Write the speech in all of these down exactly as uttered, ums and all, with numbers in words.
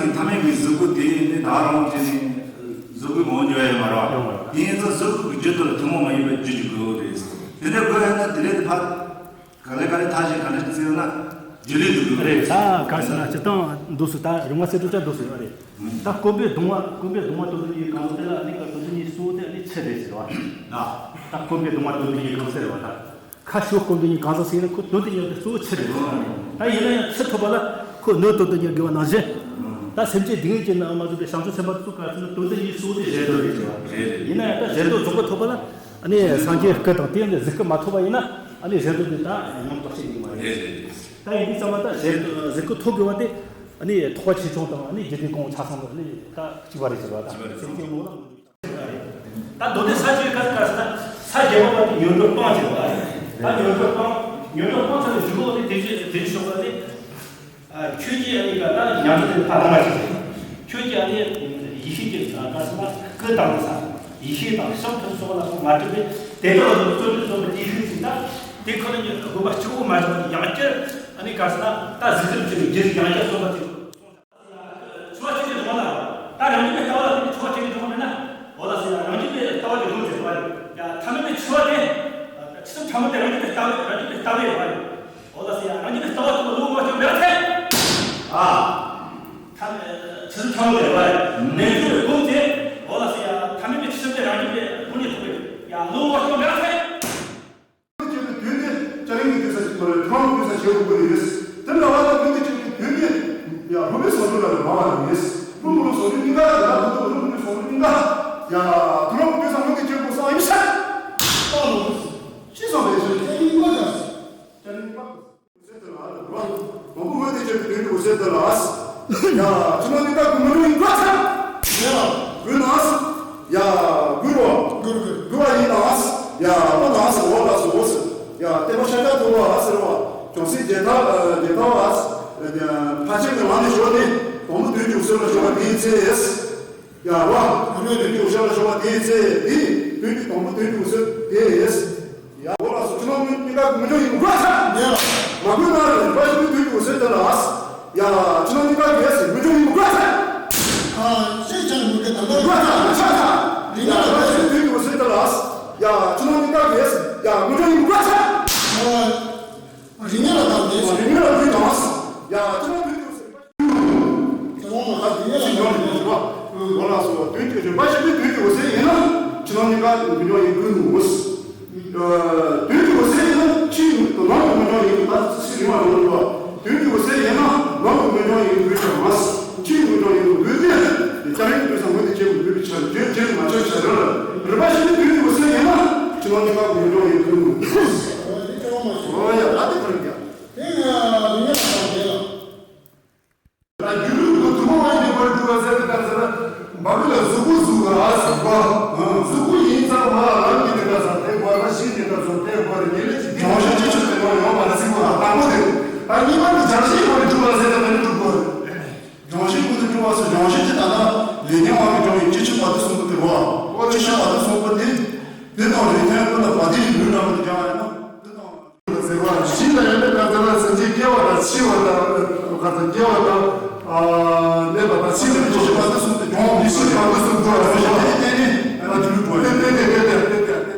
མཐའ་མའི་གི་གཟུགས་པོ་དེ་ནི་ད་རུང་དེ་ནི་གཟུགས་པོའི་ངོ་བོ་འགྱུར་ཡ་ཡོད་མ་རེད་བ། དེ་ཡིན་ཙང་གཟུགས་པོ་གི་རྒྱུ་དེ་ལ་ཐུན་མོང་མ་ཡིན་པའི་རྒྱུ་ཅིག་དགོས་ཀྱི་རེད། དེ་འདྲ་དགོས་ཡོད་ན་དེ་ལས་དེ་ཕར་ག་ལེ་ག་ལེ་ཐག་བཅད་ག་འདྲ་བརྩིས་ཡོད་ན་རྒྱུ་ལས་དུ་དགོས་ཀྱི་རེད། རེད། ད་ག་རེ་ཟེར་ན་སྤྱིར་བཏང་འདུག་སུ་ད་རུང་བ་སེ་ཏུ་ཅག་འདུག་སུ་ཡོད་རེད། ད་སྐོམ་པས་གདུང་བ་སྐོམ་པས་གདུང་བ་དོན་དུ་ཡིན་གང་ཟག་དེ་ལ་ཨ་ནི་ག་དོན་དུ་ཡིན་གཙོ་བོ་དེ་ཨ་ནི་ཚེ་རེད་ཟེར་བ། ད་སྐོམ་པས་གདུང་བ་དོན་དུ་ཡིན་གང་ཟེར་བ་ད། ཁ་ཤོ་སྐོམ་དུ་ཡིན་གང་ཟག་ཟེར་ན་ཁོ་དོན་དུ་ཡིན་གཙོ་བོ་ཚེ་རེད་ཟེར་བ། ད་ཡིན་ན་ཡང་ཚེ་ཐོབ་པ་ལ་ཁོ་སྣོད་དོན་དུ་ཡིན་དགོས་པ་ནང་བཞིན། ད་སེམས་ཅན་སྡུག་བསྔལ་གྱི་ནང་མ་བཟོད་པའི་བྱང་ཆུབ་སེམས་དཔའ་ཚོ་ག་ཚོད་ན་དོན་དུ་ཡིན་གཙོ་བོ་དེ་གཞན་དོན་རེད་ཟེར་བ། ཡིན་ན་ཡང་ད་གཞན་དོན་རྫོགས་པ་ཐོབ་པ་ལ་ཨ་ནི་སངས་རྒྱས་སྐུ་དང་དེ་ཡང་གཟུགས་སྐུ་མ་ཐོབ་པ་ཡིན་ན་ཨ་ནི་གཞན་དོན་དེ་ད་ཡང་དག་ཅིག་ཡིན་མ་རེད། ད་ཡིན་དུས་ཙམ་པ་ད་གཞན་དོན་གཟུགས་སྐུ་ཐོབ་དགོས་པ་དེ་ཨ་ནི་ཐོགས་པ་ཆེ་ཆུང་དང་ཨ་ནི་རྒྱུ་དེ་གོང་ཆ་ཚང་དུ་ཨ་ནི་ད་གཅིག་པ་རེད་ཟེར་བ་ད་སེམས་ཅན་ངོ་ལ། ད་མདོ་སྡེ་ས་བཅུའི་སྐབས་སུ་ས་བརྒྱད་པ་པ་དེ་ཉོན་སྒྲིབ་སྤངས་ཟེར་བ་རེད། ད་ཉོན་སྒྲིབ་སྤངས་ཉོན་སྒྲིབ་སྤངས་ཚར་བའི་གཞུག་གུ་དེ་དེ་བཞིན་དེ་བཞིན་ཞོག་པ་དེ། ཁྱོད་ཀྱིས་ཨ་ནི་ག་ད་ཉམས་ལེན་དེ་ཕར་བཏང་བ་ཞིག་རེད། ཁྱོད་ཀྱིས་ཨ་ནི་ཡེ་ཤེས་ཀྱི་སྐབས་སུ་སྐུ་དང་ས་ཡེ་ཤེས་དང་ཤིན་ཏུ་སོགས་ལ་སོགས་མ་གྲུབ་པའི་དེ་དག་ལ་བརྩོན་འགྲུས་བརྩོན་པའི་དེ་ཤུགས་ཅིག་ད་དེ་ཁོ་ན་ཉིད་དགོས་པ་གཅིག་པོ་མ་གཏོགས་ཡང་བསྐྱར་ཨ་ནི་ག་ཟེར་ན་ད་གཟིགས་ཞིབ་བྱས་ནས་རྒྱུད་ཡང་བསྐྱར་རྩོམ་པ་དེ། འཆི་བ་ཆོས་ཅན་དུ་མ་ལ། ད་རང་རྒྱུད་པའི་ལྟ་བ་ལ་བརྟེན་ནས་འཆི་བ་ཆོས་ཅན་དུ་མ་མེད་ན། འོ་ལགས་སོ་ཡ། རང་རྒྱུད་པའི་ལྟ་བ་དེ་སྒོམ་བྱེད་པ་ཡིན། ཡ་ཐ་མལ་པའི་འཆི་བ་དེ། འཆི་བ་ཐ་མལ་དེ་རང་རྒྱུད་པའི་ལྟ་བ་རང་རྒྱུད་པའི་ལྟ་བ་ཡིན་པ་ཡིན། འོ་ལགས་སོ་ཡ། རང་རྒྱུད་པའི་ལྟ་བ་དེ་བློ་ངོ་སྐྱོང་མེད་པ་ཚེ། ཨ། ཐ་མལ་འཆི་བ་ཐ་མལ་དེ་རེད་པ། རྣལ་འབྱོར་པའི་སྒོམ་དེ། འོ་ལགས་སོ་ཡ། ཐ་མལ་པའི་འཆི་བ་དེ་རང་རྒྱུད་པའི་སྒོམ་ཉིད་ཐུབ་པའི་ཡ་བློ་ངོ་སྐྱོང་མེད་པ་ཚེ། ཅེས་པའི་དོན་དེ་སྐྱ་རེངས་ཀྱི་དུས་ས་ཞིག་ཏུ་རེད། ཐུན་མོང་གི་དུས་ས་ཞེས་པ་དགོས་ཀྱི་ཡོད། དེ་འདྲ་བ་དང་དོན་དེ་གཅིག་གི་དོན་དེ་ཡང་སློབ་མའི་བཟང་སྤྱོད་ལ་རེ་མ་བ་ཡིན། སློབ་མ་ལ་བཟང་སྤྱོད་གཉིས་ཀ་ཡང་སློབ་མ་ལ་བཟང་སྤྱོད་གཉིས་ཀ་ཡང་ཐུན་མོང་གི་དུས་ས་སྔོན་དུ་སྐྱེ་དགོས་སོང་ཡིན་ས། ཨོ། ཤེས་སོང་བས་ཤེས་སྐྱ་རེངས་པ་དང་། སྐྱ་རེངས་པ། དང་པོ་སྔོན་དུ་སྐྱེ་བའི་དོན་དུ་འོད་གསལ་དེ་ལ། ཡ། ཕྱི་ནང་གཉིས་ཀ་དགུ་མི་འགྲོ་ཡིན་དགོས་ཚར། ཡ། དགུ་ན། ཡ། དགུ་རོ། དགུ་རོ། དགུ་བ་ཡིན་ན། ཡ། མ་ན་ཟེར་འོ་ལ་སོ་འོ་ཟེར། ཡ། བསྟན་པ་ཤཱཀྱ་ཐུབ་པ་ཟེར་བ། ཅུང་ཟད་རྒྱལ་ཐ་རྒྱལ་ཐ་བ། ཕར་ཕྱིན་གྱི་ལམ་ནས་ཞོག་ནས་དང་པོ་དོན་གྱི་འོད་གསལ་ལ་ཞོག་པ་དེའི་ཚེ། ཡ་རོ། ཨ་མའི་དོན་གྱི་འོད་གསལ་ལ་ཞོག་པ་དེའི་ཚེ་དེ་དོན་གྱི་དང་པོ་དོན་གྱི་འོད་གསལ་དེ། ཡ། འོ་ལགས་སོ། ཕྱི་ནང་གཉིས་ཀ་གི་མི་འགྲོ་ཡིན་དགོས་ཚར། ཡ། མ་དགོས་ན་རེ་བ་ཞིག་གི་དུས་ཀྱི་འོད་གསལ་དེ་ལ། ཡ། ཕྱི་ནང་གཉིས་ཀ་གི་མི་འགྲོ་ཡིན་དགོས་ཚར། ཨ། ཤེས་བྱ་མི་དགོས་ད་ལྟ་དགོས་ཚར་ཆགས་ཚར། ཡ། རེ་བ་ཞིག་གི་དུས་ཀྱི་འོད་གསལ་དེ་ལ། ཡ། ཕྱི་ནང་གཉིས་ཀ་གི་ཡ་མི་འགྲོ་ཡིན་དགོས་ཚར། ཨ། རིགས་ངེས་ལ་དང་ལྡན་ཞིང་། རིགས་ངེས་ལ་ལྡན་ཀྱང་། ཡ། ཕྱི་ནང་དུས་ཀྱི་འོད་གསལ། དེ་འོང་ལ་ཁ་དེ་ཡ་ཞིག་ཡོང་ནས་ཞུ་བ། འོ་ལགས་སོ། དོན་གྱི་རིམ་པ་བཞིན་དུ་དོན་གྱི་འོད་གསལ་ཡིན་ན། ཕྱི་ནང་གཉིས་ཀ་མི་འགྲོ་ཡིན་དགོས་ནོ། དོན་གྱི་འོད་གསལ་ཡིན་ན་ཕྱིའི་ནང་གི་མི་འགྲོ་ཡིན་དགོས། ད་ཚིག་རིང་བ་རང་འགྲོ་བ། དོན་གྱི་འོད་གསལ་ཡིན་ན་ནང་གི་མི་འགྲོ་ཡིན་དགོས་ཀྱང་མ། ཕྱིའི་མི་འགྲོ་ཡིན་དགོས་དེ། སྐྱ་རེངས་ཀྱི་དུས་ས་སྔོན་དུ་སྐྱེ་བའི་དགོས་པའི་ཆ་རྒྱུན་རྒྱུན་མ་ཆགས་བྱ་ར་ལ། རིམ་པ་བཞིན་དུ་དོན་གྱི་འོད་གསལ་ཡིན་ན་ཕྱི་ནང་གཉིས་ཀ་མི་འགྲོ་ཡིན་དགོས་ནོ། འོ་ཡ། ད་དེ་ག་རེ་ཡ། དེ་ཡ་རིགས་ངེས་ལ་དང་ལྡན་ལ། ད་སྒྱུ་ལུས་ཀྱི་ཐུན་མོང་མ་ཡིན་པའི་སྒོ་ནས་གྲུབ་པ་ཟེར་བའི་སྐབས་སུ། འབའ་མི་ལ་གཟུགས་པོ་གཟུགས་ལ་གཟུགས་པ། གཟུགས་པོ་ཡིན་ཙང་མ་ལ་ལམ་གྱི་གནས་སྐབས་སུ་དེ་བར་པ་བཞི་གནས་སྐབས་སུ་དེ་བར་ཉེར་ལེན་གྱི་སྦྱོང་བྱེད་ཅི་ཆོད་དེ་བར་ཡོང་བ་ལ་གཟིགས་པ་དང་པོ་དེ། ད་གཉིས་པ་ནི་སྦྱང་བྱའི་སྒོ་ནས་གྲུབ་པ་ཟེར་བའི་སྐབས་ནས་གྲུབ་དགོས། སྦྱང་བྱའི་སྒོ་ནས་གྲུབ་པ་སོགས་སྦྱང་བྱེད་ཀྱི་ད་ལྟ་ལས་ཉོན་དབང་གིས་སྦྱོང་བའི་སྤྱི་ཆོས་བར་དོ་གསུམ་པོ་དེ་རེད་བ། སྤྱི་ཆོས་བར་དོ་གསུམ་པོ་དེ། དེ་དང་ལས་ཉོན་ཀུན་ལ་བ་དན་གྱི་ལུས་འདྲ་པོ་དེ་སྦྱང་བ་ཡིན་ན་དེ་དང་། ཟེར་བ། གཞི་ལ་ཡོད་པའི་ནང་ཚན་ལ་སེམས་ཅན་སྐྱེ་བ་དང་འཆི་བ་དང་། ག་ཚོད་སྐྱེ་བ་དང་། ཨ། གནས་པ་དང་འཆི་བའི་སྐྱེ་བ་དང་གསུམ་དུ་སྦྱོང་བའི་ཕྱིར་དང་དུ་གསུམ་དུ་རང་བཞིན་དེ་བརྟེན་ནས་ང་ཚོ་ལུས་པོ་ལེན་ཏེ་ཏེ་ཏེ་ཏེ་ཏེ་ཏེ།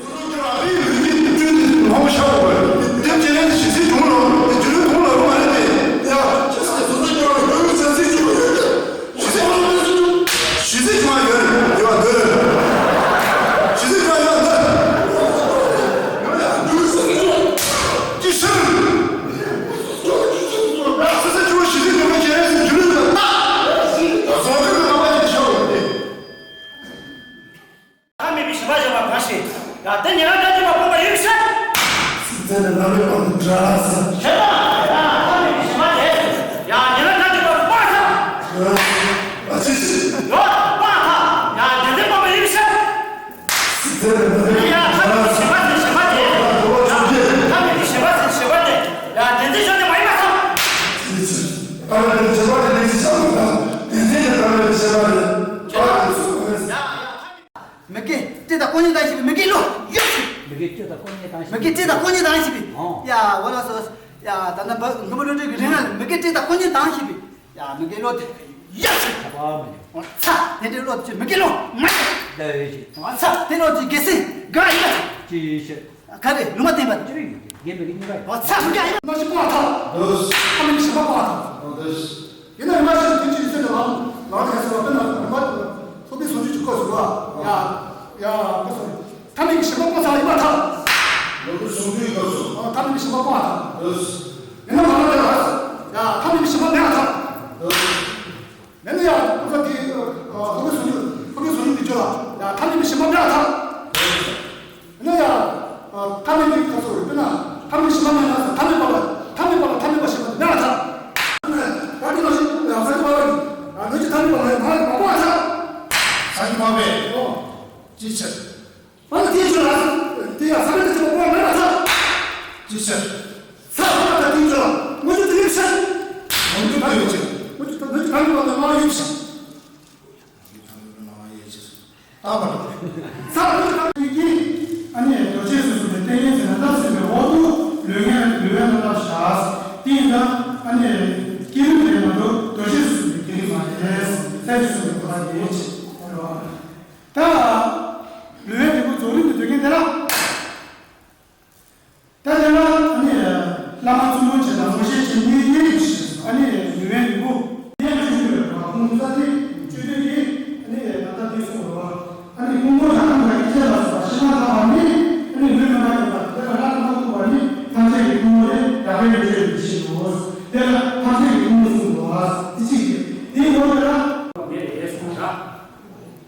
སོ་སོ་སྐྱོ་བ་ལུས་ཀྱི་སྤྲུལ་ཏེ་ངོ་བོ་ཤར་བ་རེད། དེ་བྱས་ན་ཞི་བདེའི་གྲོང་ལ་དེ་རྒྱུ་ལུས་གོང་ལ་རུང་བ་རེད་དེ། ཡ། ཅི་ཟེར་སོ་སོ་སྐྱོ་བ་ལུས་ཀྱི་ས་ཚིགས་སུ་ཡོད་དེ། ཞི་བདེ་ཞི་བདེ་ཅང་ཡོད་རེད་ཡོད་འདོད། ཞི་བདེ་ཅང་ཡོད་འདོད། ཡོད་ཡ་འདོད། ཅི་ཕྱིར། སོ་སོ་ཅུང་ཞི་བདེ་འདོད་པ་ཁྱེད་རང་ཚོའི་རྒྱུ་ལུས་ལ་བཏགས། བཟང་པོའི་རྣམ་པ་ཅིག་ཤར་བ་རེད། ཐ་མལ་པའི་ཞི་བ་བཞག་པ་གང་ཞིག་ཡ། དེ་ཉན་རང་དགྲ་བཅོམ་པ་སྤངས་པ་ཡིན་ཕྱིར། སྲིད་རྩེ་ནས་བླ་མའི་དབང་དུ་བགྲང་ཟེར། ཞེས་པ། ཡ། ཐ་མལ་པའི་ཞི་བ་དེ། ཡ། ཉན་རང་དགྲ་བཅོམ་པ་སྤངས་ཐལ། ཨ་ཙི་ཙི། ཡོད། སྤངས་ཐལ། ཡ། བདེན་བདེན་སྤངས་པ་ཡིན་ཕྱིར། སྲིད་རྩེ་ནས་བླ་མའི་ཡ། ཐ་མལ་པའི་ཞི་བ་དེ་ཞི་བ་དེ། ཡ། ཐ་མལ་པའི་ཞི་བ་དེ་ཞི་བ་དེ། ཡ། བདེན་བདེན་ཞི་བ་དེ་མ་ཡིན་པར་ཐལ། ཨ་ལ་དེ་ཞི་བ་དེ་ལས་ཀྱི་ཆ་མི་འདྲ། བདེན་བདེན་གྱི་ཐ་མལ་པའི་ཞི་བ་དེ། ཡ། ཡ། ཐ་མལ། མི་དགེ་སྤྲོས་དང་དཀོན་གཉེར་དང་ཞེས་པའི་མི་དགེ་བློ་ཡོད་ཅིང་། མི་དགེ་སྤྲོས་དང་དཀོན་གཉེར་དང་ཞེས་པའི། མི་དགེ་སྤྲོས་དང་དཀོན་གཉེར་དང་ཞེས་པའི། ཨོ། ཡ། འོ་ལགས་སོ། ཡ། ད་ནི་མགོན་པོ་ཀླུ་སྒྲུབ་ཀྱི་རིག་སྔགས་ལས་མི་དགེ་སྤྲོས་དང་དཀོན་གཉེར་དང་ཞེས་པའི། ཡ་མི་དགེ་བློ་དེ་ཡ་ཆེ། ཨ་མ་ནི། ཨོ་ཚ་དེ་འདྲའི་བློ་དེ་མི་དགེ་བློ་མ་ཡ། ད་ཡོད་ཤི། ཨོ་ཚ་དེ་བློ་དེ་དགེ་སེ་ག་ཡ་ཆེ། ཅི་ཡོད་ཤི། ག་རེ་ལུང་མ་བསྟན་པ། ཅི་རེད་ཡོད་ཀྱི་དགེ་མི་དགེ་གཉིས་ཀ་ཡོད། ཨོ་ཚ་མི་དགེ་ཡ་མ་ཤི་པོ་ཨ་ཐ། ཨ་མི་ནི་ཤི་པ་པོ་ཨ་ཐ། ཨོ་དེ། ཡིན་ན་ཡིན་མ་ཤི་དེ་ཅི་ཡིན་ཟེར་ན་ལམ་ལམ་ཁ་སོ་པེ་ན་ལམ་པ་ཚོ་པེ་སོ་ཅི་ཅི་ཀོ་སོ་བ་ཡ་ཡ་ཀོ་སོ། ཐ་མི་གི་ཞི་མ་ཀོ་ཚ་ཡིན་པ་ཐ། ལོ་ཀུ་སུང་ཏུའི་སྐབས་སུ། ཨ་ཐ་མི་གི་ཞི་མ་ཀོ་ཨ་ཐ། ཡོད། ཡིན་ན་མ་ལ་དེ་ལ། ཡ་ཐ་མི་གི་ཞི་མ་མེ་ཨ་ཐ། ཡོད། ཡིན་ན་ཡ་ཀོ་ཚ་དེ་ཨ་ཧོ་གི་སུང་ཡུ་ཧོ་གི་སུང་ཡུ་དེ་ཅོ་ལ། ཡ་ཐ་མི་གི་ཞི་མ་མེ་ཨ་ཐ། ཡིན་ན་ཡ་ཨ་ཐ་མི་གི་ཁ་སོ་རི་པི་ན་ཐ་མི་གི་ཞི་མ་མེ་ཨ་ཐ། ཐ་མི་པ་ལ་ཐ་མི་པ་ལ་ཐ་མི་པ་ཞི་མ་མེ་ཨ་ཐ། ད་དེ་ལ་ཞིག་ཡ་ས་གི་པ་ལ་ཡ་ནོ་ཅི་ཐ་མི་པ་ལ་ཡ་མ་ལ་མ་ཀོ་ཨ་ཐ། ས་གི་པ་བེ། ཨོ། ཅི་ཆེ། ང་ཚོ་དེའི་ཆོས་ལ་དེ་ཡང་ས་གནས་དེ་ཆོས་པོ་མེད་པ་ཚ། ཅི་ཟེར། ས་ཁོ་ན་ད་དེའི་ཆོས་ལ་ངོ་ཆོས་དེ་ཡོད་ཟེར། ངོ་ཆོས་དེ་ཡོད་ཟེར། ངོ་ཆོས་ད་ངོ་ཆོས་ད་ཡོད་པ་ལ་ང་ཡོད་ཟེར། ད་བར། ས་ཁོ་ན་ད་དེ་གི་ཨ་ནི་རྡོ་རྗེ་སོ་སོ་ནས་ཏན་ཡན་ཟེར་ན་ད་ཟེར་བའི་འོག་ཏུ་ལུས་ངན་ལུས་ངན་ལ་བཞག་དེ་ཡིན་ད་ཨ་ནི་སྐྱེས་རིམ་ལས་མ་གཏོགས་རྡོ་རྗེ་སོ་སོ་ནས་སྐྱེས་རིམ་མ་རེད། ས་ཁོ་ན་ད་དེ་ཡོད་ཟེར། ད། ལུས་ངན་རིང་པོ་རྫོགས་རིམ་དུ་འདོད་མཁན་དེ་ལ། ད་དེ་ལ་ཨ་ནི་བླ་མ་བཙུན་མོ་བྱེད་དང་ངོ་ཤེས་བྱེད་མཁན་གཉིས་ཡོད་ཞེས་སོ། ཨ་ནི་ལུས་ངན་རིང་པོ་གཉེན་བཅུ་ཡོད་པ་ཁོང་ཚ་དེ་བཅུ་དུས་ཀྱི་ཨ་ནི་ད་ལྟ་དུས་སུ་འགྲོ་བ། ཨ་ནི་ཕུང་པོ་རང་རང་གི་ཁྱེད་ལ་སོགས་པ་ཤི་མ་ཐག་པ་ནི་ཨ་ནི་ལུས་མི་རག་ཡོད་པ་དེ་ལ་རག་མ་ཐུབ་པ་ནི་ཐམས་ཅད་ཀྱི་ཕུང་པོ་ལས་རག་པའི་ལུས་ཡོད་པའི་ཕྱིར་རོ། དེ་ལ་ཐམས་ཅད་ཀྱི་ཕུང་པོ་གསུངས་འདུག་ཨ། དེ་གཅིག་གིས་དེའི་འོག་དེ་ལ།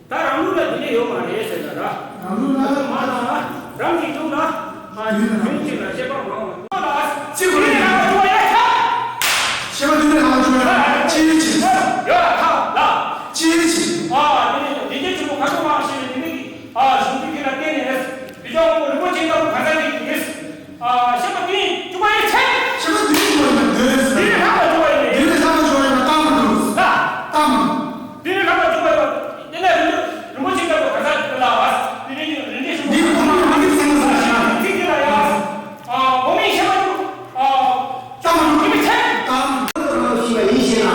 ད་རང་ལུགས་ལ་དེ་འདྲ་ཡོད་མ་རེད་ཟེར་ན་ར། རང་ལུགས་ལ། མ་ལ་རང་གི་ལུགས་ལ། ཨ་ཡུལ་ལ་རང་གཅིག་ལ་བཤད་པ་མང་བ། ལ་གཅིག་པ་ཡིན་ན། ཤེས་པ་དེ་ནས་ལ་བྱུང་ཡ་ཅི་ཡིན་ཅི། ཡོད་ལ་ཁ་ལ། ཅི་ཡིན་ཅི། ཨ་དེ་ནས་དེ་རྗེ་ཆེན་པོ་ཁ་དོག་མང་ཞེས་པའི་དེ་ནས་ཀྱི་ཨ་གཞུང་དེ་གི་ལ་བརྟེན་ནས་རེད། དེ་ལྟ་བུ་རིན་པོ་ཆེ་ལྟ་བུ་ག་ས་ནས་ཀྱི་རེད། ཨ་ཤེས་པ་དེ་བཅུ་པ་ཡི་ཚེ། ཤེས་པ་དེ་བཅུ་པ་ཡི་ཚེ། དེ་ནས་ལྷག་པ་བཅུ་པ་ཡི་ཚེ། དེ་ནས་ལྷག་པ་བཅུ་པ་ཡི་ཚེ་ལྟ་མ་འགྲོ། ལ། ལྟ་མ། དེ་ནས་ལྷག་པ་བཅུ་པ་ཡི་ཚེ། དེ་ནས་རིན་པོ་ཆེ་ལྟ་བུ་ག་ས་ལ་བ། དེ་ནས་རིན་ཆེན་ཤེས་པ། འདི་ཁོ་ན་མ་འདི་ཚང་མ་ཚང་མ་ཚིག་དེ་ལ་ཡ། ཨ་འོ་མའི་ཤེས་པ་དེ། ཨ་ལྟ་མ་འགྲོ། དེ་ནས་ཚེ། ལྟ་མ་འགྲོ། ཤེས་པ་ཡིན་ཞེ་ན།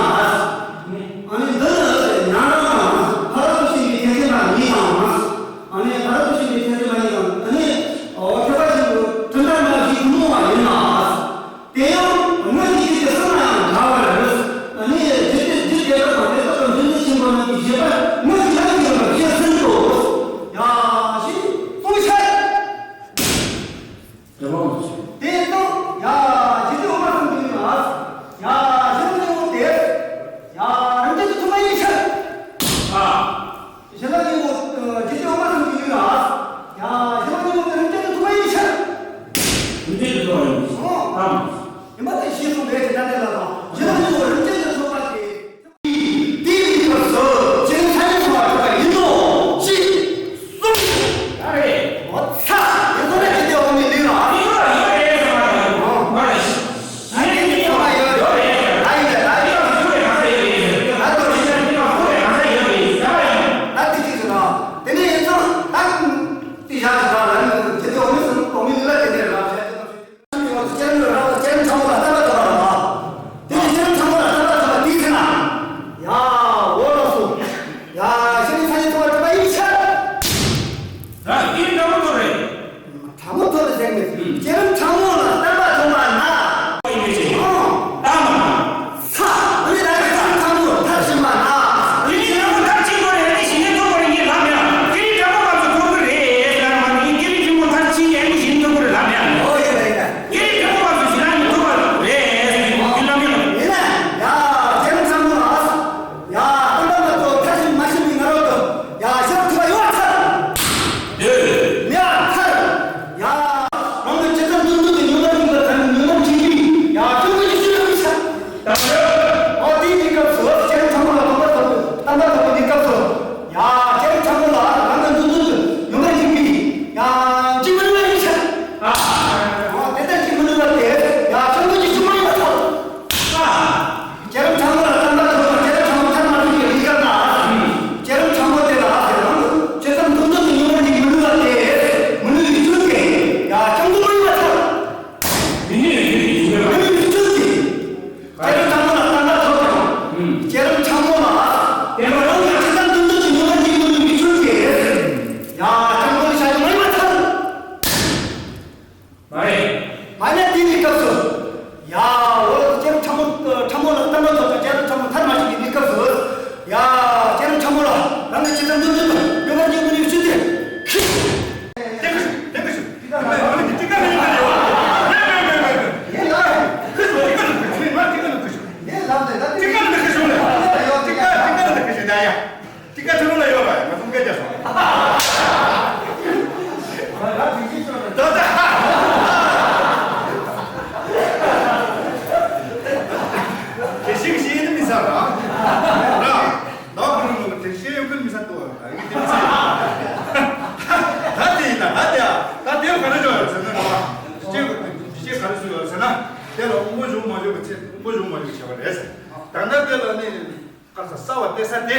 ས་དེ།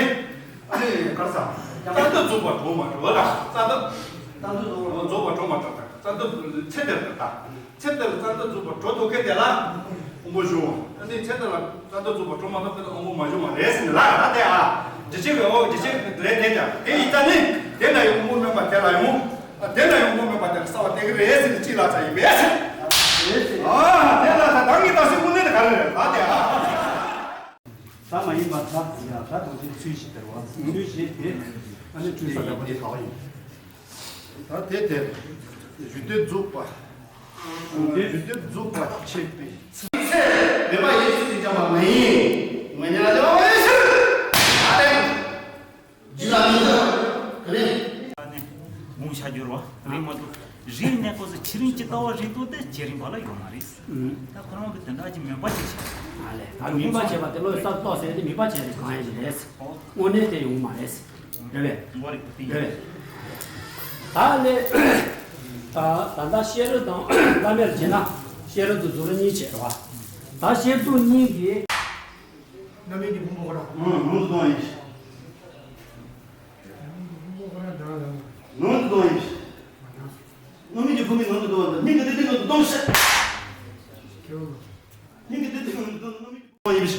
ཨ་ནི་གར་ས། རྩ་འདབ་རྫོགས་པ་གྲོགས་མ་གྲོགས་ལ། རྩ་འདབ། རྩ་འདབ་རྫོགས་པ་གྲོགས་མ་གྲོགས་དང་། རྩ་འདབ་ཚེ་འདིར་དང་། ཚེ་འདིར་རྩ་འདབ་རྫོགས་པ་གྲོགས་ཐོབ་མཁན་དེ་ལ་དབང་པོ་བྱུང་བ། ཨ་ནི་ཚེ་འདི་ལ་རྩ་འདབ་རྫོགས་པ་གྲོགས་མ་ཐོབ་མཁན་ལ་དབང་པོ་མ་བྱུང་བ་རེད་ཟེར་ནས་ལ་ད་དེ་ཨ། འཇིགས་བྱེད་པའི་འོ་འཇིགས་བྱེད་རེད་དེ་ཀྱང་དེ་ཡི་རྩ་ནི་དེ་ན་ཡོད་དབང་པོ་སྨོན་པ་དེ་ལ་ཡོང་། དེ་ན་ཡོད་དབང་པོ་སྨོན་པ་དེ་ལ་གསལ་བ་དེ་གི་རེད་ཟེར་ནས་ཅི་ལ་ཚ་ཡིན་པས་ཟེར། ཨ་དེ་ལ་ད་ད་ངས་ད་སེམས་ཀུན་ནས་ག་རེ་རེད་ད་དེ་ཨ། ད་མ་ཡིན་པ་ད་ཡ་ད་དུང་ཚིག་ཚུལ་བཞི་དེར་བ་ཚུལ་བཞི་དེ་ཨ་ནི་འཁྲུལ་ས་འདྲ་པོ་དེ་ག་བ་ཡིན། ད་དེ་དེར་རྒྱུ་དེ་རྫོགས་པ། རྒྱུ་དེ་རྫོགས་པ་ཆད་པའི་ཚེ། མེད་པ་ཡིན་ཚུལ་དེ་ཀྱང་མ་ཡིན། མ་ཉལ་ལ་ལེགས་པར་ཤེས་ཤིག་ཨ་ལས། རྒྱུ་ལ་མི་འདོད་ག་ནས། ནས་ངོ་ཤ་རྒྱུར་བ་རིག་མ་ཐུབ། རིག་གནས་སྐོར་སུ་ཆི་རིང་ཅི་ལྟ་བ་རིག་ཐུབ་དེ་ཇེ་རིང་བ་ལ་ཡོང་མ་རེད། ད་ཁོ་རང་གི་དེ་འདྲ་ཅིག་མོས་པ་ཅིག་བྱས། ཨ་ལས་ད་མོས་པ་བྱས་པ་དེ་བློས་གསར་གཏོད་ཟེར་ཏེ་མོས་པ་བྱས་ཏེ་གང་ཡིན་རེད། དངོས་གནས་དེ་ཡོང་མ་རེད། རེད་པས། རེད་པས། ད་ལས། ད་ད་ལྟ་ཤེས་རབ་དང་བླ་མེད་བྱས་ན་ཤེས་རབ་དང་རྫོགས་རིམ་གཉིས་བྱས་རེད་བ། ད་ཤེས་རབ་གཉིས་ཀྱི། རྣམ་སྨིན་གྱི་ཕུང་པོ་ཁོ་རང་། ནང་དུ་གཏོང་ཡིན། ནང་དུ་གཏོང་ཡིན། རྣམ་སྨིན་གྱི་ཕུང་པོའི་ནང་དུ་གཏོང་བ་དང་སྙིང་གི་བདེ་སྡུག་ནང་དུ་གཏོང་ཤེས། སྙིང་གི་བདེ་སྡུག་ནང་དུ་གཏོང་ཡིན།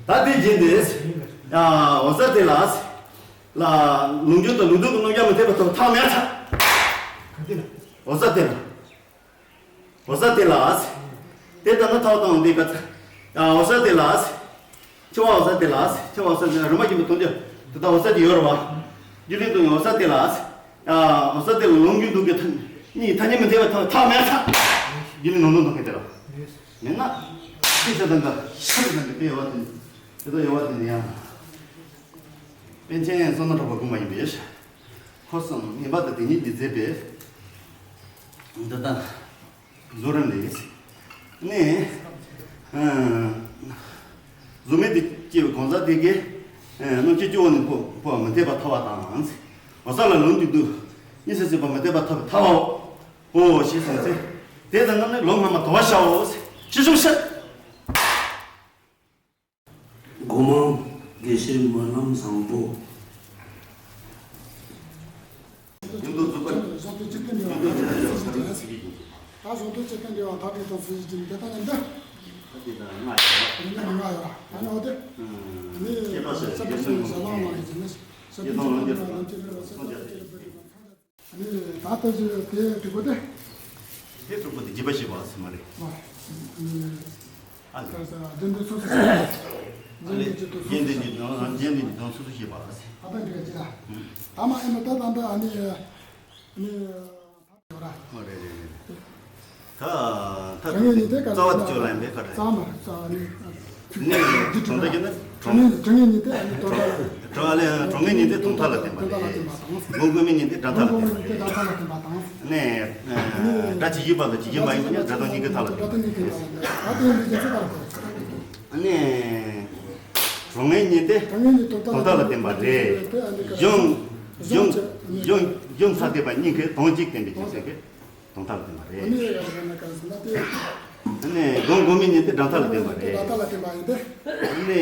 ད་དེ་བཞིན་ཏེ། ཡ་འོ་ས་དེ་ལ། ལ། ལུང་རྒྱུན་དང་ལུང་སྡོམ་གྱི་རྣམ་གཞག་མི་འཐད་པ་དང་ཐག་མེད་ཚ། འོ་ས་དེ་ལ། འོ་ས་དེ་ལ། དེ་ལྟར་ན་ཐག་དང་འདི་ག་ཚ། ཡ་འོ་ས་དེ་ལ། ཆེ་བ་འོ་ས་དེ་ལ། ཆེ་བ་འོ་ས་དེ་ལ་རིམ་པ་བཞིན་དུ་གཏོང་རྒྱུ། དེ་ལྟར་འོ་ས་དེ་ཡོད་རེད་བ། རྒྱུ་ལས་དང་འོ་ས་དེ་ལ། ཡ་འོ་ས་དེ་ལ་ལུང་རྒྱུན་དུ་གི་ཐ་སྙད་ཐ་སྙད་མི་འཐད་པ་ཐག་མེད་ཚ། རྒྱུ་ལས་ནང་དོན་དང་ག་དེ་ལ། མེད་ན། ཤེས་བྱ་དང་འགལ། ཤ་དང་འགལ་དེ་ཡོད་བ་དེ། དེ་ལྟར་ཡོད་བ་དེ་ནི་ཡང་། པཎ་ཆེན་བསོད་ནམས་གྲགས་པ་དགོངས་པ་ཡིན་པས། ཁོ་གསུམ་ངེས་པར་དུ་དེ་ཉིད་ཀྱིས་མཛད་པའི་འདི་ལྟར་རྫོགས་རིམ་ལས་ནི། གཟུགས་མེད་དུ་སྐྱེ་བའི་གང་ཟག་དེ་གའི་རྣམ་ཤེས་སྐྱེ་བོ་ནི་འཕོ་འཕོ་བ་མི་འཐད་པར་ཐལ་བ་དང་། འོ་ས་ལ་ལུང་དུ་འདུག་གཉིས་སུ་ཟད་པ་མི་འཐད་པར་ཐལ་བ་ཐལ་བའོ། ཞེས་གསུངས་ཚེ། དེ་ལྟར་རྣམས་ནི་ལུང་སྔ་མ་དོར་བར་བྱའོ། ཞེས་གསུངས་ཤིང་། སྒོ་མང་དགེ་བཤེས་སྨོན་ལམ་བཟང་པོ། ཡོན་ཏན་རྫོགས་པ། ཡོན་ཏན་རྫོགས་པ། ད་གཞུང་དོན་སྤྱི་དོན་འབྲེལ་བ་མཐའ་དྲུག་དང་ཚུལ་བཞི་ནི་དེ་ལྟ་ཡིན་ཏེ། ད་དེ་ལ་ལྔ་ཡོད་ར། དེ་ལ་ལྔ་ཡོད་ར། ཨ་ནི་འོ་དེ། ནི་སྐྱེས་པ་ཞེས་བྱ་ཞེས་བྱ་ལམ་མ་ཡིན་ཅིང་ནི། སྐྱེས་དང་ལམ་གྱི་ལམ་གྱི་ལམ་གྱི་ལམ་གྱི། ཨ་ནི་ད་ལྟ་ཞིག་དེ་དྲུག་པོ་དེ། དེ་དྲུག་པོ་དེ་རྒྱས་པ་བྱེད་པ་ཟེར་མ་རེད། ཨ་ནི། ཨ་ནི། རྒྱན་དེ་སོ་སོ་ཞིག་རྒྱན་དེ་ཉིད་དང་རྒྱན་དེ་ཉིད་དང་སོ་སོ་ཞེས་པ། ཨ་ད་འདྲ་ཅི་ལ། ད་མ་ཨེ་མ་ད་ད་ད་ཨ་ནི། ཨ་ནི། ཨོ་རེད་རེད་རེད། ད་ད་དྲང་ངེས་ཉིད་དེ་ག་རྩ་བ་དེ་ཅོ་ལ་ཡིན་པའི་ཀ་རེད། རྩ་མ་རྩ་ནི། ནི་གྲོང་རྡལ་གྱི་ནི་གྲོང་། དྲང་ངེས་ཉིད་དེ་ཨ་ནི་གྲོང་རྡལ། གྲོང་ལས་གྲོང་ངེས་ཉིད་དེ་གྲོང་མཐའ་ལ་བརྟེན་པ་རེད། སྒོམ་སྒོམ་མེད་ཉིད་དེ་སྒྲ་མཐའ་ལ་བརྟེན་པ་རེད། ནི། སྒྲ་ཇི་སྙེད་པ་དང་ཇི་སྙེད་མ་ཡིན་པ་ནི་སྒྲ་དང་མྱིང་གི་མཐའ་ལ་བརྟེན་པ་རེད། ནི། གྲོང་ངེས་ཉིད་དེ་གྲོང་མཐའ་ལ་བརྟེན་པ་རེད། གཞོམ་གཞོམ་གཞོམ་གཞོམ་མཐའ་བརྟེན་པ་གཉིས་ཀའི་དོན་གཅིག་བསྟན་པའི་རྒྱུ་མཚན་གྱིས། གྲོང་མཐའ་ལ་བརྟེན་པ་རེད། ཨ་ནི་ཡ་ར་ན་ག་ཟེར་ན་དེ། ཨ་ནི་སྒོམ་སྒོམ་མེད་ཉིད་དེ་སྒྲ་མཐའ་ལ་བརྟེན་པ་རེད། སྒྲ་མཐའ་ལ་བརྟེན་པ་ཡིན་ཏེ། ཨ་ནི་